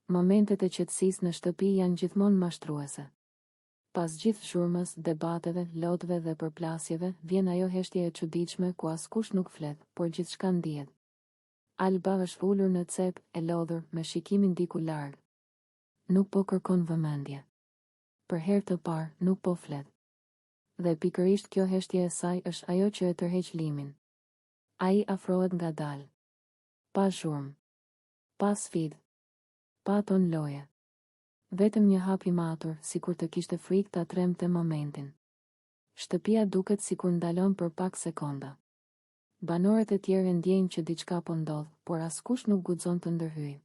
Momentet e qetësisë në shtëpi janë gjithmonë mashtruese. Pas gjithë zhurmës, debateve, lotëve dhe përplasjeve, vjen ajo heshtje e çuditshme ku askush nuk flet, por gjithçka ndihet. Alba është ulur në cep, e lodhur, me shikimin diku larg. Nuk po kërkon vëmendje. Për herë të parë, nuk po flet. Dhe pikërisht kjo heshtje e saj është ajo që e tërheq Limin. Ai afrohet ngadalë. Pa zhurmë. Pa sfidë. Pa ton loje. Vetëm një hap i matur, sikur të kishte frikë ta trembte momentin. Shtëpia duket sikur ndalon për pak sekonda. Banorët e tjerë e ndjejnë që diçka po ndodh, por askush nuk guxon të ndërhyjë.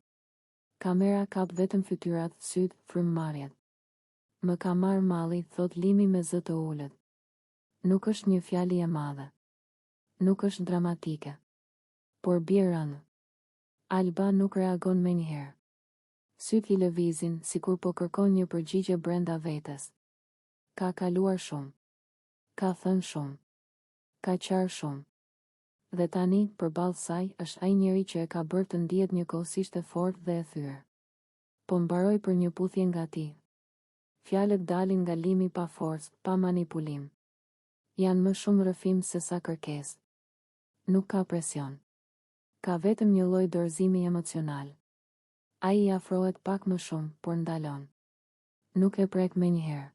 Kamera kap vetëm fytyrat, sytë, frymëmarrjet. Më ka marrë malli, thotë Limi me zë të ulët. Nuk është një fjali e madhe. Nuk është dramatike. Por bie rëndë. Alba nuk reagon menjëherë. Sytë i lëvizin, sikur po kërkon një përgjigje brenda vetes. Ka kaluar shumë. Ka thënë shumë. Ka qarë shumë. Dhe tani, përballë saj, është ai njeri që e ka bërë të ndihet njëkohësisht e fortë dhe e thyer. Po mbaroj për një puthje nga ti. Fjalët dalin nga Limi pa forcë, pa manipulim. Janë më shumë rrëfim sesa kërkesë. Nuk ka presion. Ka vetëm një lloj dorëzimi emocional. Ai i afrohet pak më shumë, por ndalon. Nuk e prek menjëherë.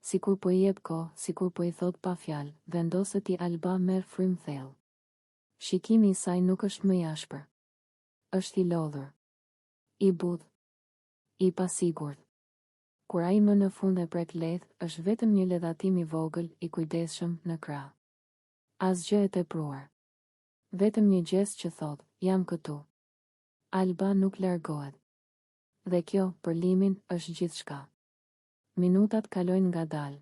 Sikur po i jep kohë, sikur po i thotë pa fjalë, vendose ti Alba merr frymë thellë. Shikimi i saj nuk është më i ashpër. Është i lodhur. I butë. I pasigurt. Kur ai më në fund e prek lehtë, është vetëm një ledhatim i vogël, i kujdesshëm, në krah. Asgjë e tepruar. Vetëm një gjest që thotë, jam këtu. Alba nuk largohet. Dhe kjo, për Limin, është gjithçka. Minutat kalojnë ngadalë.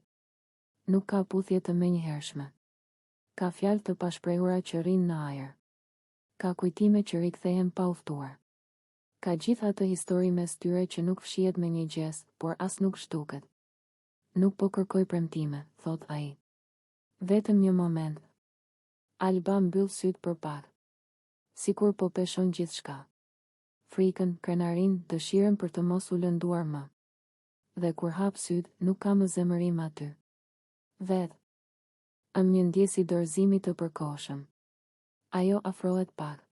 Nuk ka puthje të menjëhershme. Ka fjalë të pashprehura që rrinë në ajër. Ka kujtime që rikthehen pa u ftuar. Ka gjithë atë histori mes tyre që nuk fshihet me një gjest, por as nuk zhduket. Nuk po kërkoj premtime, thotë ai. Vetëm një moment. Alba mbyll sytë për pak. Sikur po peshon gjithçka. Frikën, krenarinë, dëshirën për të mos u lënduar më. Dhe kur hap sytë, nuk ka më zemërim aty. Vetëm një ndjesi dorëzimi të përkohshëm. Ajo afrohet pak.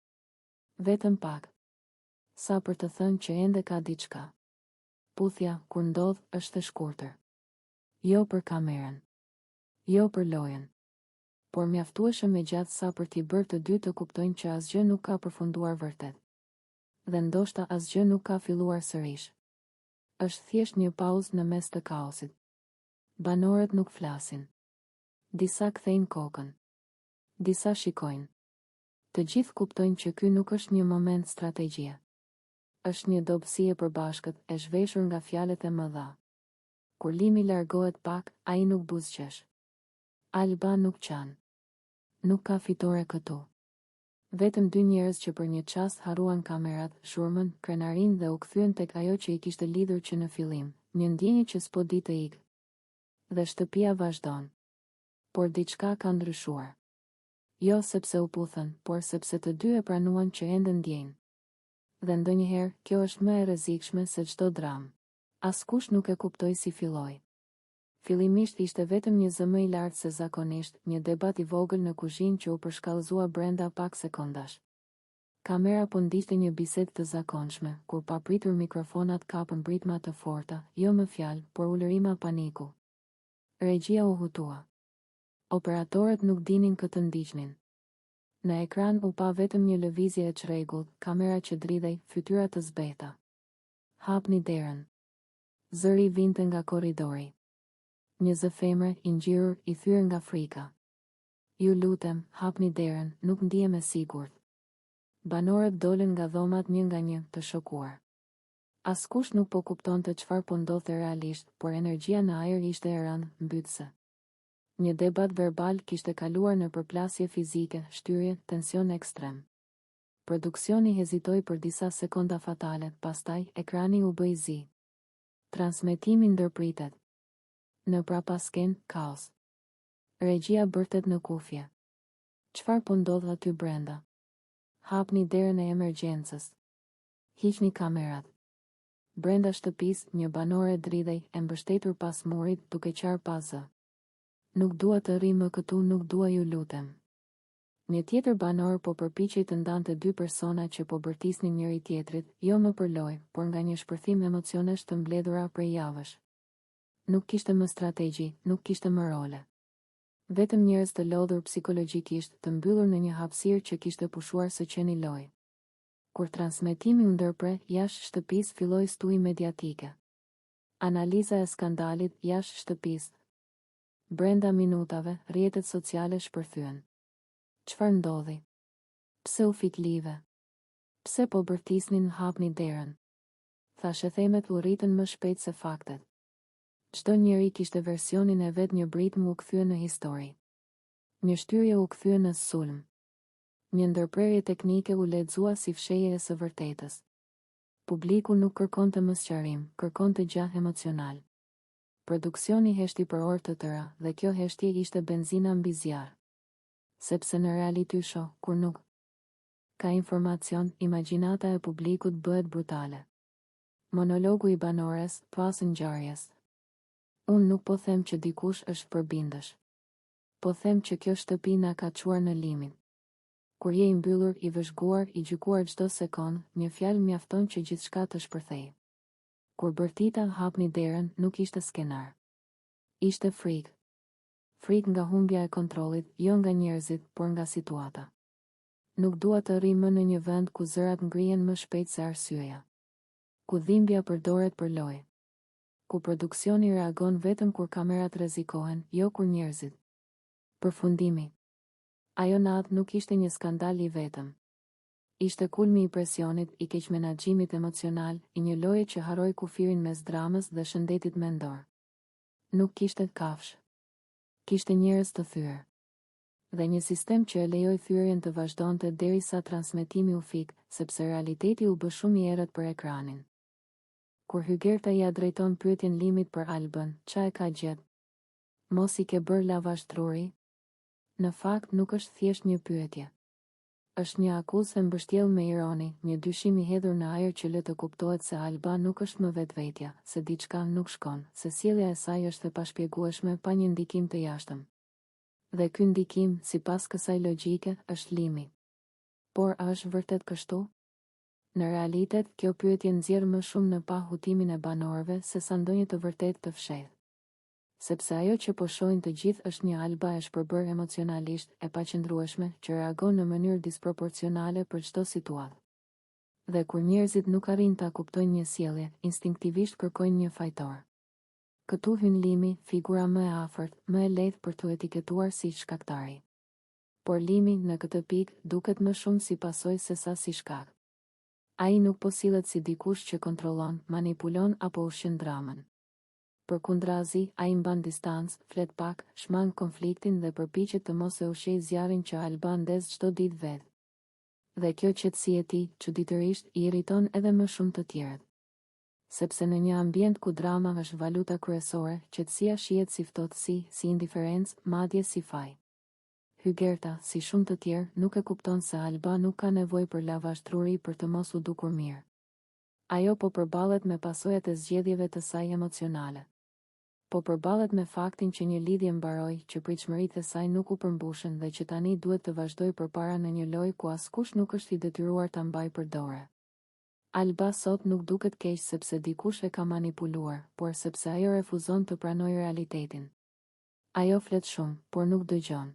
Vetëm pak. Sa për të thënë që ende ka diçka. Puthja, kur ndodh, është e shkurtër. Jo për kamerën. Jo për lojën. Por mjaftueshëm e gjatë sa për t'i bërë të dy të kuptojnë që asgjë nuk ka përfunduar vërtet. Dhe ndoshta asgjë nuk ka filluar sërish. Është thjesht një pauzë në mes të kaosit. Banorët nuk flasin. Disa kthejnë kokën. Disa shikojnë. Të gjithë kuptojnë që ky nuk është një moment strategjie. Është një dobësi e përbashkët, e zhveshur nga fjalët e mëdha. Kur Limi largohet pak, ai nuk buzëqesh. Alba nuk qan. Nuk ka fitore këtu. Vetëm dy njerëz që për një çast harruan kamerat, zhurmën, krenarinë dhe u kthyen tek ajo që i kishte lidhur që në fillim, një ndjenjë që s'po di të ikë. Dhe shtëpia vazhdon. Por diçka ka ndryshuar. Jo sepse u puthën, por sepse të dy e pranuan që ende ndjejnë. Dhe ndonjëherë, kjo është më e rrezikshme se çdo dramë. Askush nuk e kuptoi si filloi. Fillimisht ishte vetëm një zë më i lartë se zakonisht, një debat i vogël në kuzhinë që u përshkallëzua brenda pak sekondash. Kamera po ndiqte një bisedë të zakonshme, kur papritur mikrofonat kapën britma të forta, jo më fjalë, por ulërima paniku. Regjia u hutua. Operatorët nuk dinin kë të ndiqnin. Në ekran u pa vetëm një lëvizje e çrregullt, kamera që dridhej, fytyra të zbehta. Hapni derën. Zëri vinte nga korridori. Një zë femre, i ngjirur, i thyer nga frika. Ju lutem, hapni derën, nuk ndihem e sigurt. Banorët dolën nga dhomat një nga një, të shokuar. Askush nuk po kuptonte çfarë po ndodhte realisht, por energjia në ajër ishte e rëndë, mbytëse. Një debat verbal kishte kaluar në përplasje fizike, shtyrje, tension ekstrem. Produksioni hezitoi për disa sekonda fatale, pastaj, ekrani u bë i zi. Transmetimi ndërpritet. Në prapaskenë, kaos. Regjia bërtet në kufje. Çfarë po ndodh aty brenda? Hapni derën e emergjencës. Hiqni kamerat. Brenda shtëpisë, një banore dridhej, e mbështetur pas murit, duke qarë pa zë. Nuk dua të rri më këtu, nuk dua ju lutem. Një tjetër banor po përpiqej të ndante dy persona që po bërtisnin njëri-tjetrit, jo më për lojë, por nga një shpërthim emocionesh të mbledhura prej javësh. Nuk kishte më strategji, nuk kishte më role. Vetëm njerëz të lodhur psikologjikisht, të mbyllur në një hapësirë që kishte pushuar së qeni lojë. Kur transmetimi u ndërpre, jashtë shtëpisë filloi stuhi mediatike. Analiza e skandalit, jashtë shtëpisë. Brenda minutave, rrjetet sociale shpërthyen. Çfarë ndodhi? Pse u fik live? Pse po bërtisnin hapni derën? Thashethemet u rritën më shpejt se faktet. Çdo njeri kishte versionin e vet një britmë u kthye në histori. Një shtyrje u kthye në sulm. Një ndërprerje teknike u lexua si fshehje e së vërtetës. Publiku nuk kërkonte më sqarim, kërkonte gjah emocional. Produksioni heshti për orë të tëra, dhe kjo heshtje ishte benzina mbi zjarr. Sepse në reality show, kur nuk ka informacion, imagjinata e publikut bëhet brutale. Monologu i banores, pas ngjarjes. Unë nuk po them që dikush është përbindësh. Po them që kjo shtëpi na ka çuar në limit. Kur je i mbyllur, i vëzhguar, i gjykuar çdo sekondë, një fjalë mjafton që gjithçka të shpërthejë. Kur bërtita hapni derën, nuk ishte skenar. Ishte frikë. Frikë nga humbja e kontrollit, jo nga njerëzit, por nga situata. Nuk dua të rri më në një vend ku zërat ngrihen më shpejt se arsyeja. Ku dhimbja përdoret për lojë. Ku produksioni reagon vetëm kur kamerat rrezikohen, jo kur njerëzit. Përfundimi. Ajo natë nuk ishte një skandal i vetëm. Ishte kulmi i presionit, i keqmenaxhimit emocional, i një loje që harroi kufirin mes dramës dhe shëndetit mendor. Nuk kishte kafshë. Kishte njerëz të thyer. Dhe një sistem që e lejoi thyerjen të vazhdonte derisa transmetimi u fik, sepse realiteti u bë shumë i errët për ekranin. Kur Hygerta ia drejton pyetjen Limit për Albën, ça e ka gjet? Mos i ke bërë lavazh truri? Në fakt nuk është thjesht një pyetje. Është një akuzë e mbështjellë me ironi, një dyshim i hedhur në ajër që lë të kuptohet se Alba nuk është më vetvetja, se diçka nuk shkon, se sjellja e saj është e pashpjegueshme pa një ndikim të jashtëm. Dhe ky ndikim, sipas kësaj logjike, është Limi. Por a është vërtet kështu? Në realitet, kjo pyetje nxjerr më shumë në pah hutimin e banorëve sesa ndonjë të vërtetë të fshehtë. Sepse ajo që po shohin të gjithë është një Alba e shpërbërë emocionalisht, e paqëndrueshme, që reagon në mënyrë disproporcionale për çdo situatë. Dhe kur njerëzit nuk arrijnë ta kuptojnë një sjellje, instinktivisht kërkojnë një fajtor. Këtu hyn Limi, figura më e afërt, më e lehtë për t'u etiketuar si shkaktari. Por Limi, në këtë pikë, duket më shumë si pasojë sesa si shkak. Ai nuk po sillet si dikush që kontrollon, manipulon apo ushqen dramën. Përkundrazi, ai mban distancë, flet pak, shmang konfliktin dhe përpiqet të mos e ushqejë zjarrin që Alba ndez çdo ditë vetë. Dhe kjo qetësi e tij, çuditërisht, i irriton edhe më shumë të tjerët. Sepse në një ambient ku drama është valuta kryesore, qetësia shihet si ftohtësi, si indiferencë, madje si faj. Hygerta, si shumë të tjerë, nuk e kupton se Alba nuk ka nevojë për lavazh truri për të mos u dukur mirë. Ajo po përballet me pasojat e zgjedhjeve të saj emocionale. Po përballet me faktin që një lidhje mbaroi, që pritshmëritë e saj nuk u përmbushën dhe që tani duhet të vazhdojë përpara në një lojë ku askush nuk është i detyruar ta mbajë për dore. Alba sot nuk duket keq sepse dikush e ka manipuluar, por sepse ajo refuzon të pranojë realitetin. Ajo flet shumë, por nuk dëgjon.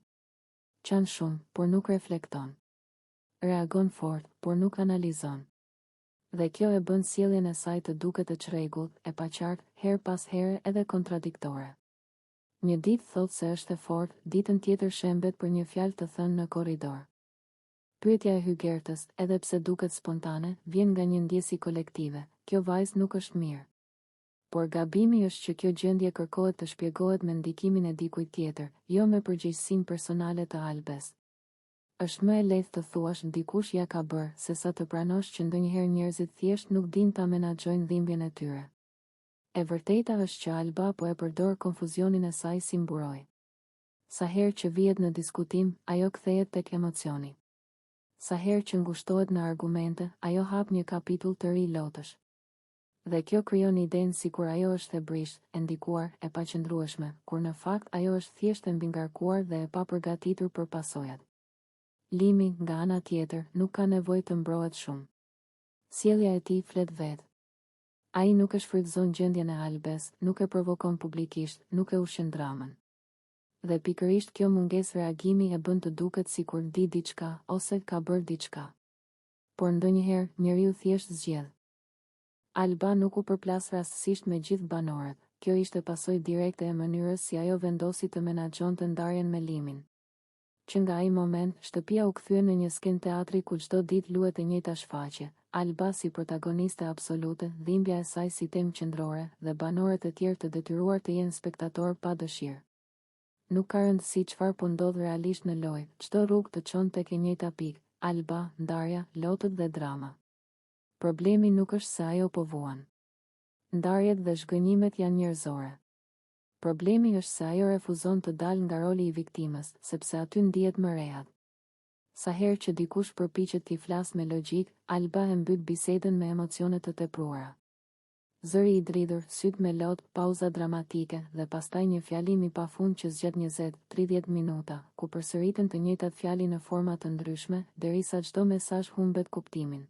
Qan shumë, por nuk reflekton. Reagon fort, por nuk analizon. Dhe kjo e bën sjelljen e saj të duket e çrregullt, e paqartë, herë pas here edhe kontradiktore. Një ditë thotë se është e fortë, ditën tjetër shembet për një fjalë të thënë në korridor. Pyetja e Hygertës, edhe pse duket spontane, vjen nga një ndjesi kolektive, kjo vajzë nuk është mirë. Por gabimi është që kjo gjendje kërkohet të shpjegohet me ndikimin e dikujt tjetër, jo me përgjegjësinë personale të Albes. Është më e lehtë të thuash dikush ia ka bërë, sesa të pranosh që ndonjëherë njerëzit thjesht nuk dinë ta menaxhojnë dhimbjen e tyre. E vërteta është që Alba po e përdor konfuzionin e saj si mburojë. Sa herë që vihet në diskutim, ajo kthehet tek emocioni. Sa herë që ngushtohet në argumente, ajo hap një kapitull të ri lotësh. Dhe kjo krijon idenë sikur ajo është e brishtë, e ndikuar, e paqëndrueshme, kur në fakt ajo është thjesht e mbingarkuar dhe e papërgatitur për pasojat. Limi, nga ana tjetër, nuk ka nevojë të mbrohet shumë. Sjellja e tij flet vetë. Ai nuk e shfrytëzon gjendjen e Albes, nuk e provokon publikisht, nuk e ushqen dramën. Dhe pikërisht kjo mungesë reagimi e bën të duket sikur di diçka, ose ka bërë diçka. Por ndonjëherë, njeriu thjesht zgjedh. Alba nuk u përplas rastësisht me gjithë banorët, kjo ishte pasojë direkte e mënyrës si ajo vendosi të menaxhonte ndarjen me Limin. Që nga ai moment, shtëpia u kthye në një skenë teatri ku çdo ditë luhet e njëjta shfaqje, Alba si protagoniste absolute, dhimbja e saj si temë qendrore, dhe banorët e tjerë të detyruar të jenë spektatorë pa dëshirë. Nuk ka rëndësi çfarë po ndodh realisht në lojë, çdo rrugë të çon tek e njëjta pikë, Alba, ndarja, lotët dhe drama. Problemi nuk është se ajo po vuan. Ndarjet dhe zhgënjimet janë njerëzore. Problemi është se ajo refuzon të dalë nga roli i viktimës, sepse aty ndihet më rehat. Sa herë që dikush përpiqet t'i flasë me logjikë, Alba e mbyt bisedën me emocione të tepruara. Zëri i dridhur, sytë me lot, pauza dramatike, dhe pastaj një fjalim i pafund që zgjat 20, 30 minuta, ku përsëriten të njëjtat fjali në forma të ndryshme, derisa çdo mesazh humbet kuptimin.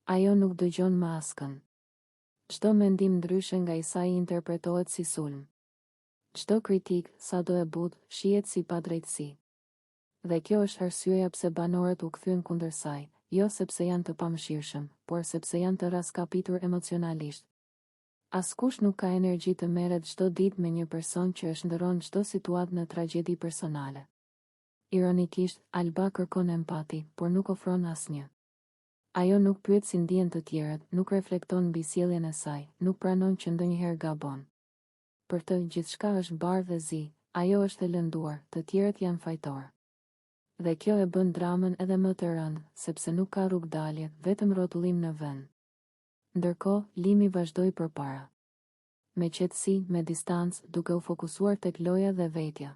Ajo nuk dëgjon më askënd. Çdo mendim ndryshe nga i saji interpretohet si sulm. Çdo kritikë, sado e butë, shihet si padrejtësi. Dhe kjo është arsyeja pse banorët u kthyen kundër saj, jo sepse janë të pamëshirshëm, por sepse janë të rraskapitur emocionalisht. Askush nuk ka energji të merret çdo ditë me një person që e shndërron çdo situatë në tragjedi personale. Ironikisht, Alba kërkon empati, por nuk ofron asnjë. Ajo nuk pyet si ndihen të tjerët, nuk reflekton mbi sjelljen e saj, nuk pranon që ndonjëherë gabon. Për të, gjithçka është bardhë e zi, ajo është e lënduar, të tjerët janë fajtorë. Dhe kjo e bën dramën edhe më të rëndë, sepse nuk ka rrugëdalje, vetëm rrotullim në vend. Ndërkohë, Limi vazhdoi përpara. Me qetësi, me distancë, duke u fokusuar tek loja dhe vetja.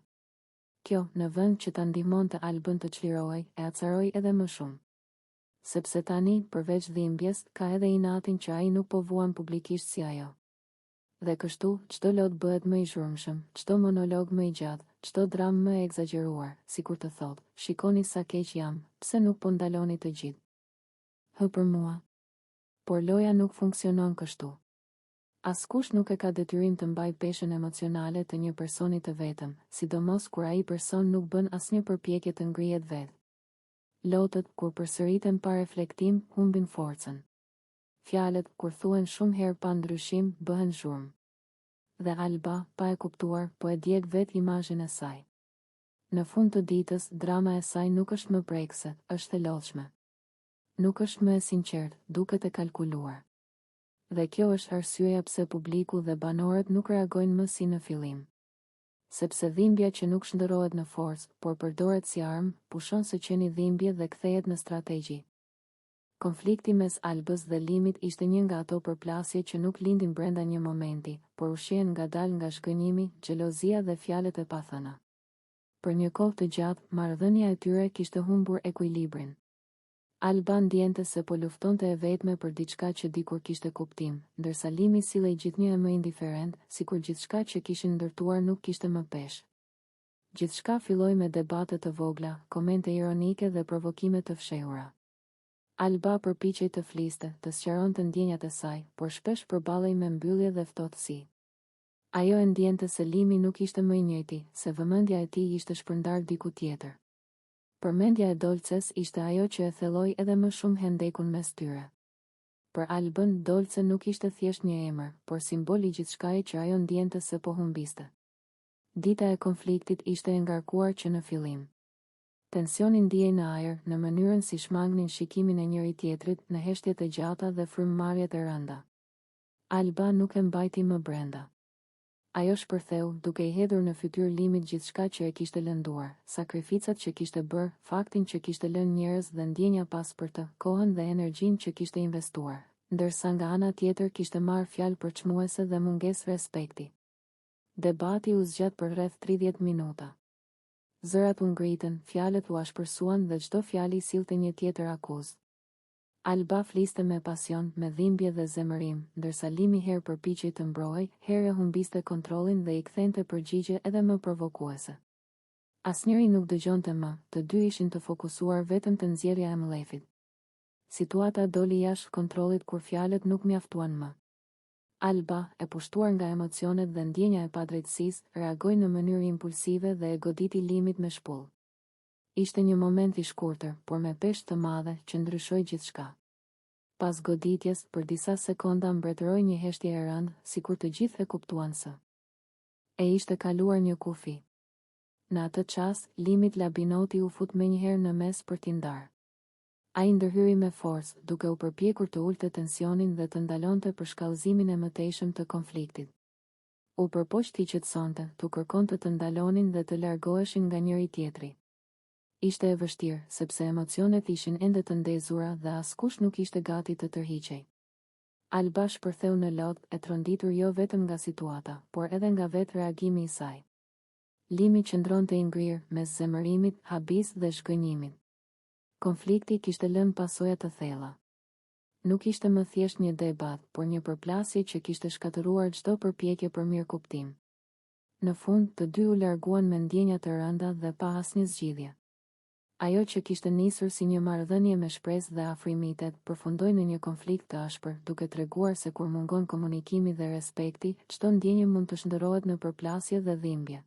Kjo, në vend që ta ndihmonte Albën të çlirohej, e acaroi edhe më shumë. Sepse tani, përveç dhimbjes, ka edhe inatin që ai nuk po vuan publikisht si ajo. Dhe kështu, çdo lot bëhet më i zhurmshëm, çdo monolog më i gjatë, çdo dramë më e ekzagjeruar, sikur të thotë, shikoni sa keq jam, pse nuk po ndaloni të gjithë? Hë për mua. Por loja nuk funksionon kështu. Askush nuk e ka detyrim të mbajë peshën emocionale të një personi të vetëm, sidomos kur ai person nuk bën asnjë përpjekje të ngrihet vetë. Lotët, kur përsëriten pa reflektim, humbin forcën. Fjalët, kur thuhen shumë herë pa ndryshim, bëhen zhurmë. Dhe Alba, pa e kuptuar, po e djeg vetë imazhin e saj. Në fund të ditës, drama e saj nuk është më prekëse, është e lodhshme. Nuk është më e sinqertë, duket e kalkuluar. Dhe kjo është arsyeja pse publiku dhe banorët nuk reagojnë më si në fillim. Sepse dhimbja që nuk shndërrohet në forcë, por përdoret si armë, pushon së qeni dhimbje dhe kthehet në strategji. Konflikti mes Albës dhe Limit ishte një nga ato përplasje që nuk lindin brenda një momenti, por ushqehen ngadalë nga zhgënjimi, xhelozia dhe fjalët e pathëna. Për një kohë të gjatë, marrëdhënia e tyre kishte humbur ekuilibrin. Alba ndiente se po luftonte e vetme për diçka që dikur kishte kuptim, ndërsa Limi sillej gjithnjë e më indiferent, sikur gjithçka që kishin ndërtuar nuk kishte më peshë. Gjithçka filloi me debate të vogla, komente ironike dhe provokime të fshehura. Alba përpiqej të fliste, të sqaronte ndjenjat e saj, por shpesh përballej me mbyllje dhe ftohtësi. Ajo e ndiente se Limi nuk ishte më i njëjti, se vëmendja e tij ishte shpërndarë diku tjetër. Përmendja e Dolces ishte ajo që e thelloi edhe më shumë hendekun mes tyre. Për Albën, Dolce nuk ishte thjesht një emër, por simbol i gjithçkaje që ajo ndiente se po humbiste. Dita e konfliktit ishte e ngarkuar që në fillim. Tensioni ndihej në ajër, në mënyrën si shmangnin shikimin e njëri-tjetrit, në heshtjet e gjata dhe frymëmarrjet e rënda. Alba nuk e mbajti më brenda. Ajo shpërtheu, duke i hedhur në fytyrë Limit gjithçka që e kishte lënduar, sakrificat që kishte bërë, faktin që kishte lënë njerëz dhe ndjenja pas për të, kohën dhe energjinë që kishte investuar, ndërsa nga ana tjetër kishte marrë fjalë përçmuese dhe mungesë respekti. Debati u zgjat për rreth 30 minuta. Zërat u ngritën, fjalët u ashpërsuan dhe çdo fjali sillte një tjetër akuzë. Alba fliste me pasion, me dhimbje dhe zemërim, ndërsa Limi herë përpiqej të mbrohej, herë e humbiste kontrollin dhe i kthente përgjigje edhe më provokuese. Asnjëri nuk dëgjonte më, të dy ishin të fokusuar vetëm te nxjerrja e mllefit. Situata doli jashtë kontrollit kur fjalët nuk mjaftuan më. Alba, e pushtuar nga emocionet dhe ndjenja e padrejtësisë, reagoi në mënyrë impulsive dhe e goditi Limit me shpullë. Ishte një moment i shkurtër, por me peshë të madhe, që ndryshoi gjithçka. Pas goditjes, për disa sekonda mbretëroi një heshtje e rëndë, sikur të gjithë e kuptuan se e ishte kaluar një kufi. Në atë çast, Limit Labinoti u fut menjëherë në mes për t'i ndarë. Ai ndërhyri me forcë, duke u përpjekur të ulte tensionin dhe të ndalonte përshkallëzimin e mëtejshëm të konfliktit. U përpoq t'i qetësonte, t'u kërkonte të ndalonin dhe të largoheshin nga njëri-tjetri. Ishte e vështirë, sepse emocionet ishin ende të ndezura dhe askush nuk ishte gati të tërhiqej. Alba shpërtheu në lot, e tronditur jo vetëm nga situata, por edhe nga vetë reagimi i saj. Limi qëndronte i ngrirë, mes zemërimit, habisë dhe zhgënjimit. Konflikti kishte lënë pasoja të thella. Nuk ishte më thjesht një debat, por një përplasje që kishte shkatërruar çdo përpjekje për mirëkuptim. Në fund, të dy u larguan me ndjenja të rënda dhe pa asnjë zgjidhje. Ajo që kishte nisur si një marrëdhënie me shpresë dhe afrimitet, përfundoi në një konflikt të ashpër, duke treguar se kur mungon komunikimi dhe respekti, çdo ndjenjë mund të shndërrohet në përplasje dhe dhimbje.